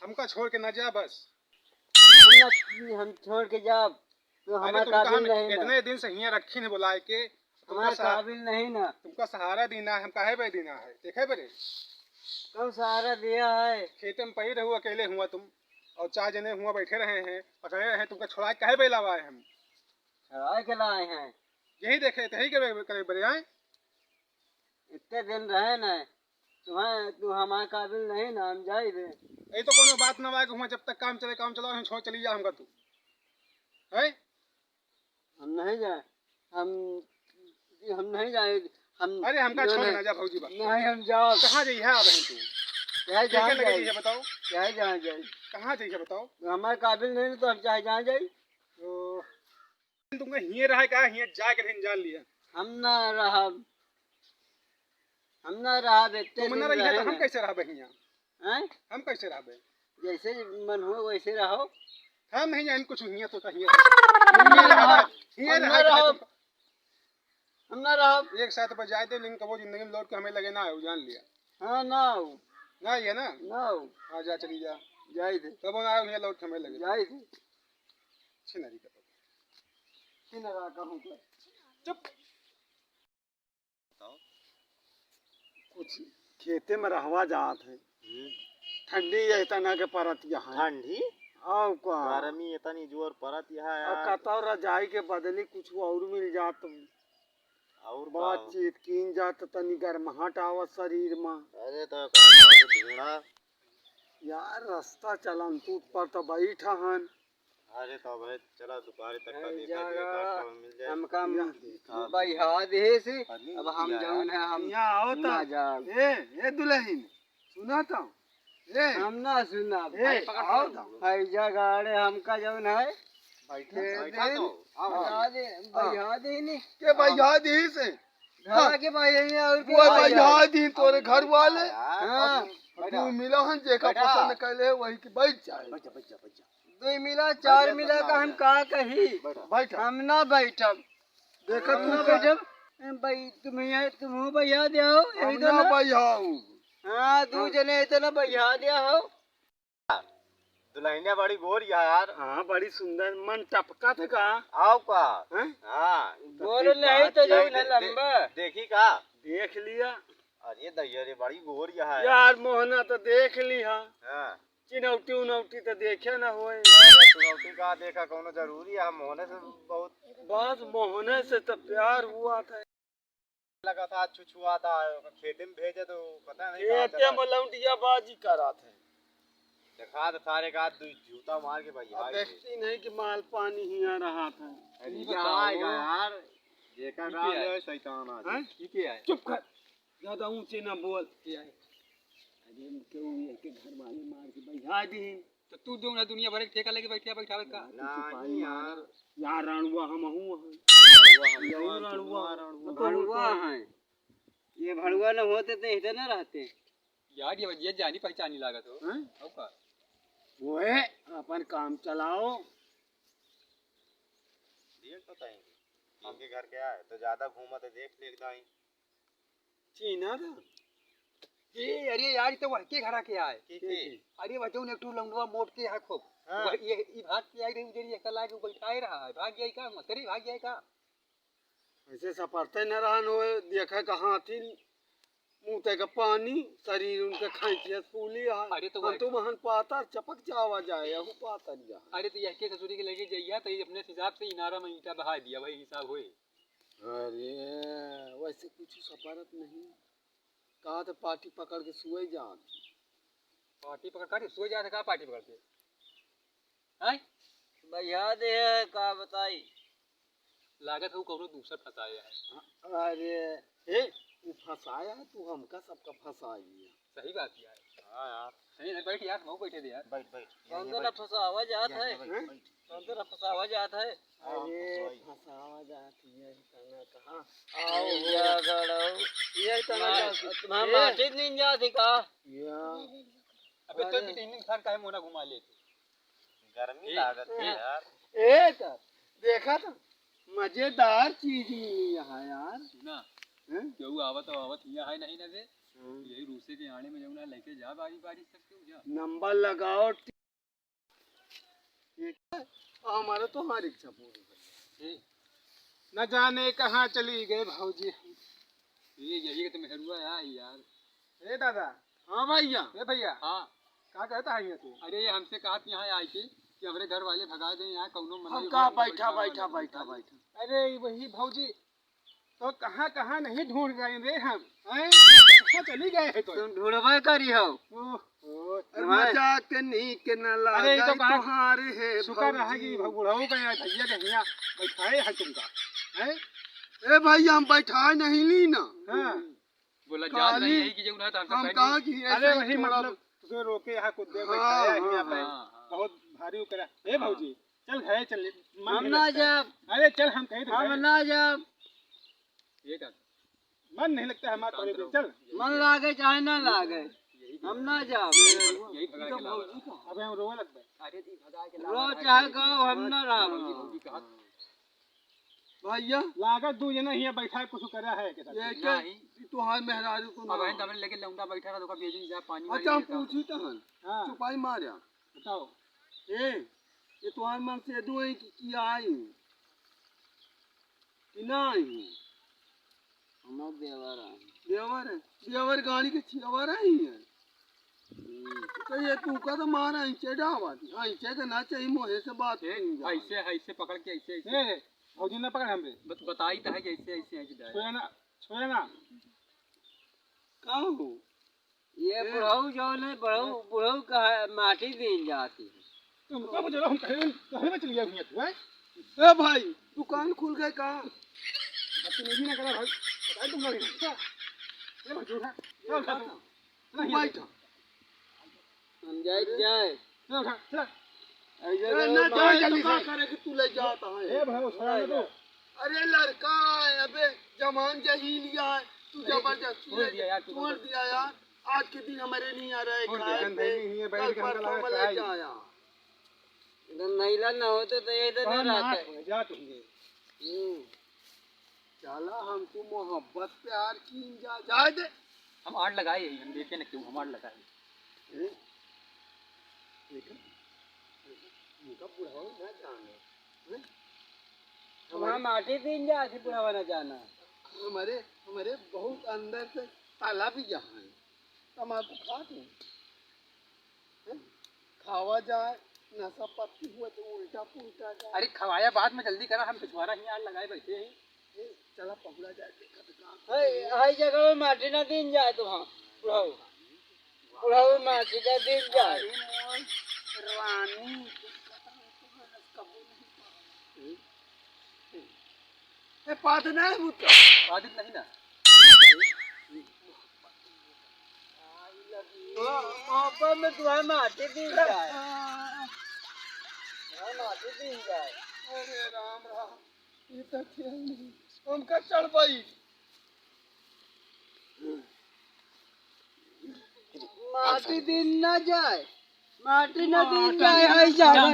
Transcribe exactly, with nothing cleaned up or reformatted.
हमका छोड़ के ना जा बस। हम ना, हम छोड़ के जाब, तो अरे हमारे तुमका काबिल हम नहीं ना। इतने दिन से हियाँ रखी नहीं बुलाए के, तुमका हमारे सहा-, काबिल नहीं ना। तुमका सहारा दीना है, हम काहे बे दीना है, देखे बरे? कौन सहारा दिया है? खेते में पड़ी रहू, अकेले हुआ तुम, और चार जने हुआ बैठे रहे हैं, पकड़े रहे, तुमका छोड़ा के काहे बे लावा है हम? छोड़ा के लाए हैं। यही देखे, यही करे, करे बरे आए। इतने दिन रहे ना, तुम्हें, तू हमारे काबिल नहीं ना, हम जाई बे। ये तो कोनो बात ना बा कि हुआ जब तक काम चले, काम चलाओ, हम छोड़ चली जा हमका तू। है? हम नहीं जाए, हम, हम नहीं जाए, हम अरे हमका जो छोड़ नहीं, ना जा भौजी बा। नहीं, हम जाओ। कहाँ जाई है अब तू? चाहे केके जहाँ लगे जाए। जाई है बताओ? चाहे जहाँ जाए। कहाँ जाई है बताओ? हमारे काबिल नहीं तो हम चाहे जहाँ जाए। तो तुमका हिये रहा का, हिये जाके दिन जान लिया। हम ना रहब, हम ना रहब, इतने तुम ना दिन रहिए रहे तो हम ना। कैसे रहबे हियाँ? हैं? हम कैसे रहबे? जैसे मन हो वैसे रहो। हम नहीं जान कुछ हियाँ तो हियाँ। हम ना हियाँ रहा, रहब, हियाँ हम ना रहा के रहब, तुम हम ना रहब। एक साथ पर जाए थे, लेकिन कबो जिंदगी में लौट के हमें लगे ना आयो, जान लिया। हाँ, ना आओ। ना आइए ना? ना आओ। हाँ, जा, चली जा। जाए थे। कबो ना आयो, हियाँ लौट के हमें लगे। जाए थे। अच्छी नारी का। फिर ना रहा कहूँ का। चुप। बताओ। कुछ खेते में रहवा जात है। हम्म। ठंडी यही तना के परत यहाँ है। ठंडी? आओ का? गर्मी इतनी जोर परत यहाँ है और यार। कतौ रजाई के बदली कुछ और मिल जात। और का? बातचीत कीन जात, तनी गर्माहट आवत शरीर में। अरे तो का, का ढूंढा? यार, रास्ता चलन टूट पर तो बैठा हन। अरे तो भाई, चला दुपहर तक का अरे देखा जागा, जाए, का मिल जाए। हमका या। बहिया देहे से, अरे अब हम या। जौन है, हम यहाँ आओ तो। ना जाब। ए, ए दुल्हन, सुना तो। ए, हम ना सुना। ए, आओ तो। है जगाड़े हमका जौन है। बैठा, ए, बैठा दिन। तो। आओ। बहिया दे, बहिया दे नी। के बहिया देहे से? हाँ। के भाई, ये और के वो भाई भाई? यहाँ दिन तोरे घर वाले। हाँ। और तू मिला हन, जेका बैठा। पसंद कैले, वही की बैठ जाए। बैठ जा, बैठ जा, बैठ जा। दो मिला, चार बैठ जा, मिला बैठ का जा। हम का कही? बैठा। बैठा। हम ना बैठब। देखा हम तू ना का बैठब। ए, भाई, तुम ये, तुम हो भैया दे हो, हम यही तो ना ना। भैया हूँ। हाँ, दू हाँ। जने इतना भैया दे हो। दुल्हनिया बड़ी गोरी है यार। हाँ, बड़ी सुंदर, मन टपका थे का? आओ का? हैं? हाँ। गोर नहीं तो बात जो है ना दे-, दे-, लंबा। देखी का? देख लिया। अरे दैया रे, बड़ी गोरी है। यार, मोहना तो देख ली हा। हाँ। चिनौटी उनौटी तो देखे ना होए। अरे, चिनौटी का देखा, कौनो जरूरी है? मोहने से बहुत। बस मोहने से तो प्यार हुआ था। लगा था, छुछुआ था, खेते में भेजे तो पता नहीं कहाँ खेते चला। में लौंडिया बाजी करा थे। देखा तो सारे का दू जूता मार के भाई अब भाई। देखती नहीं कि माल पानी हिया रहा था। अरे ये क्या बताओ। आएगा यार? जेका ये गाँव क्या है? में शैतान आ हैं? ये क्या है? चुप कर। ज्यादा ऊंचे ना बोल। क्या है? अरे हम क्यों ये के घर वाले मार के बैठा दीन। तो तू जो ना दुनिया भर के ठेका लेके बैठे बैठावे का? ना, नहीं यार। यार रणुआ हम हूँ। रणुआ हम यही हूँ, रणुआ। रणुआ। तो भड़ुआ हैं। ये भड़ुआ न होते तो इधर न रहते। यार, ये, ये जानी पहचानी लागत हो। हैं? और का? वो है, अपन काम चलाओ। देख तो तहीं, इनके घर के आए, तो ज्यादा घूमत है, देख ले दाई। चीन्हा था? ए, अरे यार, ये तो वह के घरा के आए। के, के? अरे, वह जौन एक ठो लौंडवा मोट के है खूब। हाँ। वह, ये, ई भाग के आई रही, उधर ये कल आके बैठाए रहा है। भाग गया का? मत करे, भाग गया का? ऐसे सपरते न रहन होए, देखे का हाथी, मुँह तक पानी, शरीर उनके खैंचिया फूली आ। अरे तो हम वही तो महन पातर चपक जावा जाए, यहू पातर जा। अरे तो यह के ससुरी के लगे जइया, तो ये अपने हिसाब से इनारा में ईंटा बहा दिया, वही हिसाब होए। अरे, वैसे कुछ सपरत नहीं। कहा तो पार्टी पकड़ के सुए जात। पार्टी पकड़, का रे, सुए जात है, का पार्टी पकड़ के? हैं? भैया दे है, का बताई? लागत है वो कौनो दूसर फंसाया है। अरे, हे, वो फंसाया है, तू हमका सबका फंसा लिया। सही बात यार। हाँ यार। सही है, बैठ यार, हम बैठे दे यार। बैठ, बैठ। कौन यहीं सा बैठ। फंसावा जात यहीं है? बैठ, हैं? बैठ। कौन सा फंसावा जात है? हाँ, अरे, फंसवाई। फंसावा जात है, यही तना कहा। आओ, आओ, या गड़ो। यही तना ए, कहा। तुम्हारा ए। माचिस नींद जात है का? या। अबे, तो अरे। भी तीन दिन खान काहे मोना घुमा ले तू? गर्मी ए, लागत है ए, यार। ए, तो, देखा तो, मजेदार चीज मिली यहाँ यार। सुना, हैं? केहू आवत, आवत हिया है नहीं ना दे। यही रूसे के आड़े में जौन है, लेके जा बारी बारी सबके जा। नंबर लगाओ। ये हमारा तो हर इच्छा पूरी कर। ए, न जाने कहाँ चली गए भौजी। ये यही तो मेहरुआ है यार। ए दादा। हाँ भैया। ए भैया। हाँ। का कहता है ये तू? अरे, ये हमसे कहा कि यहाँ आए के कि हमरे घर वाले भगा दे, यहाँ कौनो मना हम ही कहा नहीं, बैठा, बैठा, बैठा, बैठा, बैठा। अरे, वही भौजी, तो कहाँ, कहाँ नहीं ढूंढ रहे रे हम, हैं? कहाँ चली गए हैं तो? तुम ढूंढबे करी हो। ओह, ओह। अरे, तुम्हारे मजाक नहीं के न अरे, ये तो लागा कहाँ तोहार है शुक्र रहा कि भौजी। भौ-, बुढ़ऊ का यहाँ भैया के यहाँ बैठाए है तुमका, हैं? ए भाई, हम बैठाए नहीं ली ना। हाँ। बोला, जात खाली नहीं है कि जो उन्हें तो हमसे हम पहले कहा कि अरे ऐसे वही थोड़ा मतलब, तुझे रोके यहाँ कुछ देर हाँ, बैठाया है हाँ, यहाँ पे। हाँ, हाँ। बहुत भारी उकरा। ए हाँ। भौजी, चल घरे चल, मन हम नहीं ना लगता। जाब। अरे चल, हम कहीं तो हम घरे ना जाब। ये का? मन नहीं लगता है हमारे शांत पे, रहो। चल। मन लागे चाहे ना लागे, यही हम ना जाब। यही भगा के लावा। अबे हम रोवे लगबे। अरे दी भगा के लावा रो भाई, चाहे यही गाओ, हम ना रहब। भौजी, भौजी कहा। भैया। लागत दू जना हियाँ बैठा है, कुछ करा है के साथ। ये के? नहीं। ई तोहार मेहरारू तो अब ना। बहन, हमरे लेके लौंडा बैठा रहा, तो ओका भेजन जा, पानी अच्छा, वानी हम लेता। पूछी तो हन। हाँ। चुपाई मार जा। बताओ। ए, ये तोहार मन से दू है कि, कि आई? कि ना आई? हमार देवर आई। देवर है? देवर गाड़ी के छियावर आई है। हम्म। तो ये तू का तो मारा, ऐसे डावा दी। हाँ, ऐसे के ना चाहिए, मोहे से बात ए, नहीं जावा। ऐसे, ऐसे पकड़ के, ऐसे, ऐसे। ए, भौजी ना पकड़ हमरे। बत-, बताई तो है कि ऐसे, ऐसे, ऐसे डाल। छुए ना, छुए ना। का हो? ये ए। बुढ़ऊ जौन है, बुढ़ऊ, बुढ़ऊ का है, माटी दीन जाती है। तुमको बुझलो, हम कहीं, कहीं में चली गई तू, हैं? ए भाई, दुकान खुल गए का? बदतमीजी ना करा भाई, बताई तुमको नहीं। ए भाई, उठा, उठा, उठा। तू बैठ। हम जाए, जाए। चल, उठा, चल। ऐसे ए, करो, ना मार जाए, जल्दी तो का से। करे कि तू ले जाता है? ए भाई, उठा ले तू। अरे लड़का है, अबे जवान जहीलिया है, तू अरे, जबरदस्ती छोड़ है, दिया यार, तू छोड़ तो। दिया यार। आज के दिन हमारे नहीं आ रहा है, छोड़ दे, खाए गंदगी पे, नहीं है, बैठ कल के हम परसों चला में खाए। लेके आया। इधर नैला ना होते तो ये इधर कहाँ नहीं रहता नाक है। हो, जा तू। हम्म। चला, हमको मोहब्बत प्यार कीन जा, जाए दे। हम आड़ लगाए ही, हम देखे न क्यों, हम आड़ लगाए। हैं? देखा? देखा? उनका बुढ़ावा ना जाना। हैं? वहाँ माटी दीन जा, ऐसे बुढ़ावा ना जाना। हमारे, हमारे बहुत अंदर से ताला भी यहाँ है। तमाकू खा तू। हैं? खावा जाए, नशा पत्ती हुआ तो उल्टा पुल्टा जाए। अरे खवाया बाद में, जल्दी करा, हम पिछवारा ही आड़ लगाए बैठे हैं। ए, चला पहुड़ा जाए, देखा तो काम। हाय, हाय जगह में माटी ना दीन जाए तो हाँ, बुढ़ाऊ। बुढ़ाऊ माटी ना दीन जाए। अरे मोर रानी, कबो नहीं पावे। ए, पाद नहीं बुता। पाद नहीं ना। हाँ, पापा में तुम्हारे माटी दीन जाए। हाँ, माटी दीन जाए। अरे राम राम, ये तो खेल नहीं। उनका चढ़ पाई। माटी दीन ना जाए, माटी ना दीन जाए, हाय जाए।